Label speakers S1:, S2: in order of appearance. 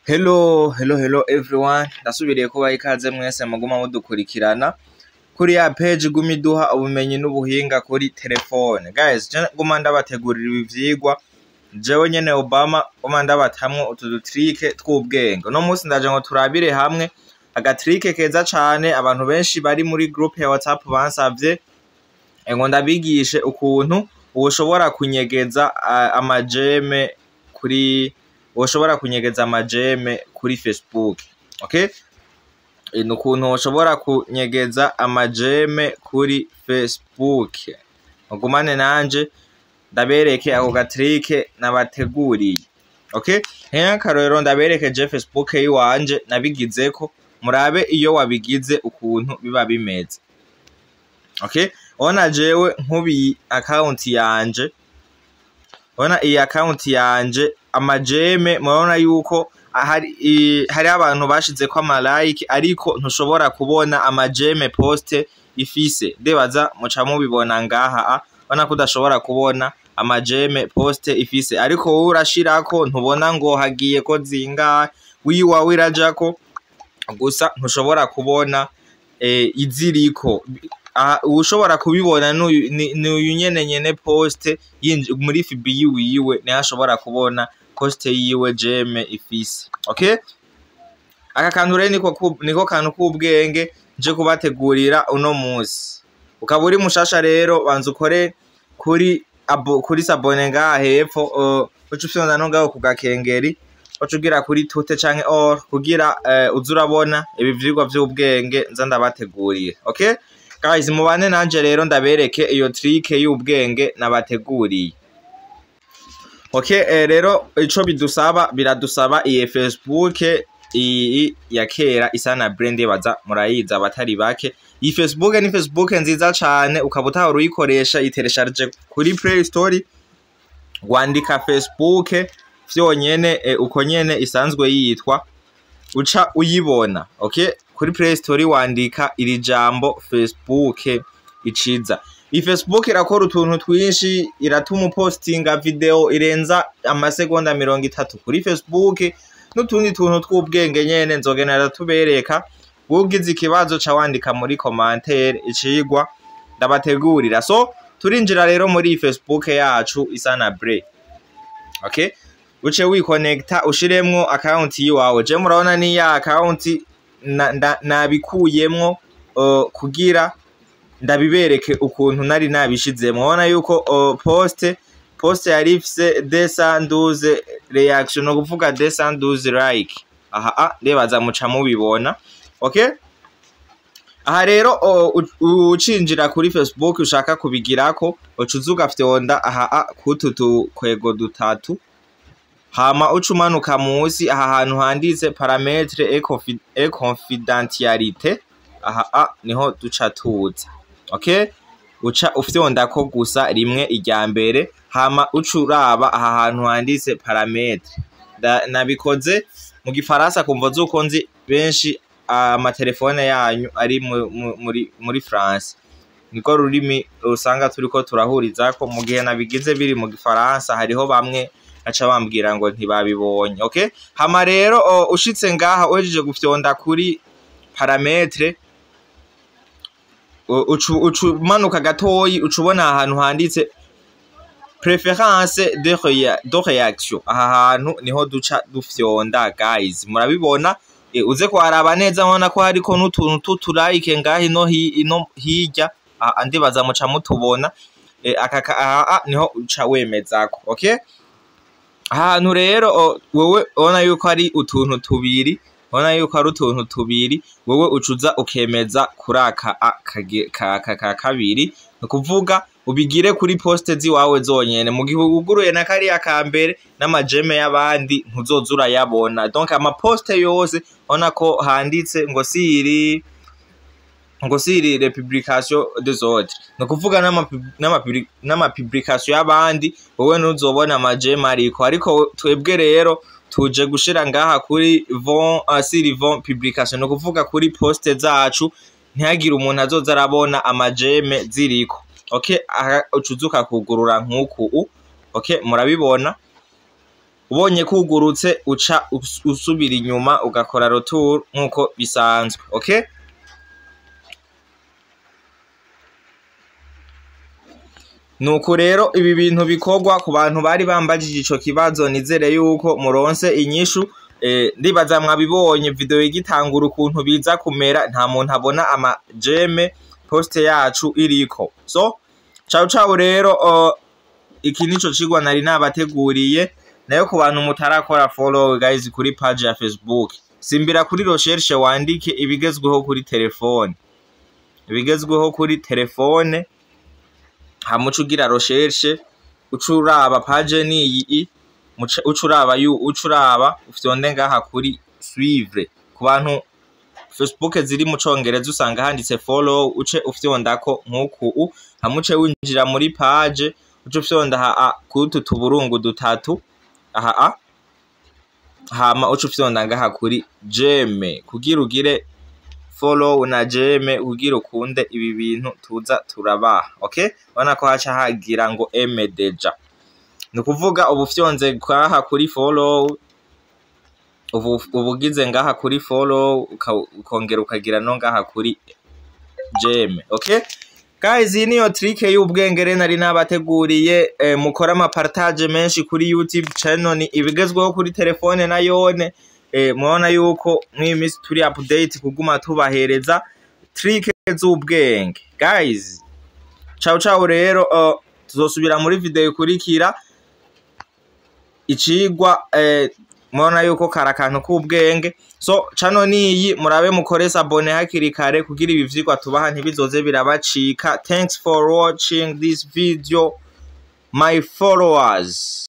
S1: Hello, hello, hello everyone. Ndasubiriye kubaha ikaze mwese muguma mudukurikirana kuri ya page iguma iduha ubumenyi n'ubuhinga kuri telefone. Guys, je nguma ndabategurira ibi vyigwa, jewe nyene Obama nguma ndabatamwo utu dutrike tw'ubwenge. Uno munsi ndaje ngo turabire hamwe agatrike keza cane abantu benshi bari muri group ya WhatsApp bansavye ngo ndabigishe ukuntu woshobora kunyegeza ama j'aime kuri, woshobora kunyegeza ama j'aime kuri Facebook. Okay? Ni ukuntu woshobora kunyegeza ama j'aime kuri Facebook. Mugumane nanje ndabereke ako gatrike nabateguriye. Okay? Nk'akarorero ndabereke je Facebook yiwanje nabigizeko, murabe iyo wabigize ukuntu biba bimeze. Okay? Ona jewe nkubi account yanje, ona iyi account yanje ama j'aime, murabona yuko hari abantu bashizeko ama like, ariko ntushobora kubona ama j'aime post ifise. Ndibaza muca mubibona ngaha, ubona ko udashobora kubona ama j'aime post ifise, ariko wowe urashirako ntubona ngo hagiye ko zingahe, wiwawe irajako gusa ntushobora kubona iziriko. Aha ushobora kubibona n'uyu nyene nyene post muri FB yiwiwe, niho ashobora kubona post yiwe j'aime ifise. Okay? Aka kantu rero niko kantu k'ubwenge nje kubategurira uno munsi. Ukaba uri mushasha rero, banza ukore kuri s'abonner ngaha hepfo, uce ufyonda no ngaho ku gakengeri, uce ugira kuri toutes canke all kugira uze urabona ibi vyigwa vy'ubwenge nza ndabategurira. Okay? Guys, mubane nanje rero ndabereke iyo trick y'ubwenge nabateguriye. Okay, rero ico bidusaba, biradusaba iyi Facebook iyi ya kera isa na brand, baza murayiza abatari bake. Iyi Facebook ni Facebook nziza cane, ukaba utahora uyikoresha, iteresharje kuri Play Store, wandika Facebook vyonyene, uko nyene isanzwe yitwa, uca uyibona. Okay, kuri Play Store wandika iri jambo Facebook, iciza. Iyi Facebook irakora utuntu twinshi, iratuma upostinga video irenza amasegonda 30 kuri Facebook n'utundi tuntu tw'ubwenge nyene nzogenda tubereka. Ugize ikibazo ca wandika muri commentaire icigwa ndabategurira. So turinjira rero muri iyi Facebook yacu isa na bre. Okay, uce wikonekta ushiremwo account yiwawe. Je murabona ni ya account nabikuyemwo kugira ndabibereke ukuntu nari nabishizemwo. Urabona yuko post yari ifise 212 reaction, no kuvuga 212 like. Aha ndibaza muca mubibona. Okay, aha rero ucinjira kuri Facebook ushaka kubigirako, uca uza ugafyonda aha kutu tukwego dutatu, hama uca umanuka musi aha hantu handitse paramètres et confidentialité. Aha niho duca tuza. Okay, uca ufyondako gusa rimwe irya mbere, hama uca uraba aha hantu handitse paramètres. Nabikoze mu gifaransa kumva zuko nzi benshi amatelefone yanyu ari muri France, niko rurimi usanga turiko turahurizako. Mu gihe nabigize biri mu gifaransa, hariho bamwe baca bambwira ngo ntibabibonye. Okay, hama rero ushitse ngaha, uhejeje gufyonda kuri paramètres, ucu umanuka gatoyi, uca ubona ahantu handitse préférence de réaction. Aha hantu niho duca dufyonda. Guys, murabibona, uze kuharaba neza, mubona ko hariko n'utuntu tuturayike ngaha ino hirya. Ndibaza muca mutubona. Aka aha niho uca wemezako. Okay, ahantu rero wewe ubona yuko ari utuntu tubiri, ubona yuko ari utuntu tubiri, wewe ucuza ukemeza kuri aka ka kabiri, ni ukuvuga ubigire kuri poste ziwawe zonyene. Mu gihe wuguruye na kariya ka mbere, n'ama j'aime y'abandi ntuzoza urayabona. Donc amaposte yose, ubona ko handitse ngo sur les publications des autres, ni ukuvuga n'amapublication y'abandi wowe ntuzobona ama j'aime. Ariko twebwe rero tuje gushira ngaha kuri vos sur vos publications, ni ukuvuga kuri poste zacu ntihagire umuntu azoza arabona ama j'aime ziriko. Okay, aha ucuza ukakugurura nk'uku. Okay, murabibona. Ubonye kugurutse, uca usubira inyuma ugakora retour nkuko bisanzwe. Okay, nuko rero ibi bintu bikorwa. Ku bantu bari bambajije ico kibazo, nizere yuko muronse inyishu. Ndibaza mwabibonye video igitangura ukuntu biza kumera, nta muntu abona ama j'aime post yacu iriko. So ciao ciao rero, iki nico cigwa nari nabateguriye. Nayo ku bantu mutarakora follow, guys, kuri page ya Facebook, simbira kuri recherche wandike ibigezweho kuri telefone, ibigezweho kuri telefone, hama uca ugira recherche, uca uraba page niyi, uca uraba yu uca uraba ufyonde ngaha kuri suivre. Ku bantu Facebook ziri mu Congereza, usanga handitse follow, uce ufyondako nk'uku, hama uce winjira muri page, uce ufyonda aha kutu tuburungu dutatu aha a, hama uce ufyonda ngaha kuri j'aime kugira ugire follow na j'aime, kugira ukunde ibi bintu tuza turabaha. Okay, urabona ko haca hagira ngo aime déjà, ni ukuvuga ubu ufyonze ngaha kuri follow, ubu ubugize ngaha kuri follow, ukongera ukagira no ngaha kuri j'aime. Okay guys, iyi niyo trick y'ubwenge rero nari nabateguriye. Mukore ama partage menshi kuri YouTube channel ni ibigezweho kuri telefone na yone. Murabona yuko mw'iyi minsi turi update kuguma tubahereza trick z'ubwenge. Guys, ciao ciao rero, tuzosubira muri video ikurikira icigwa. Murabona yuko kari akantu k'ubwenge. So channel niyi, murabe mukore s'abonner hakiri kare kugira ibi vyigwa tubaha ntibizoze birabacika. Thanks for watching this video, my followers.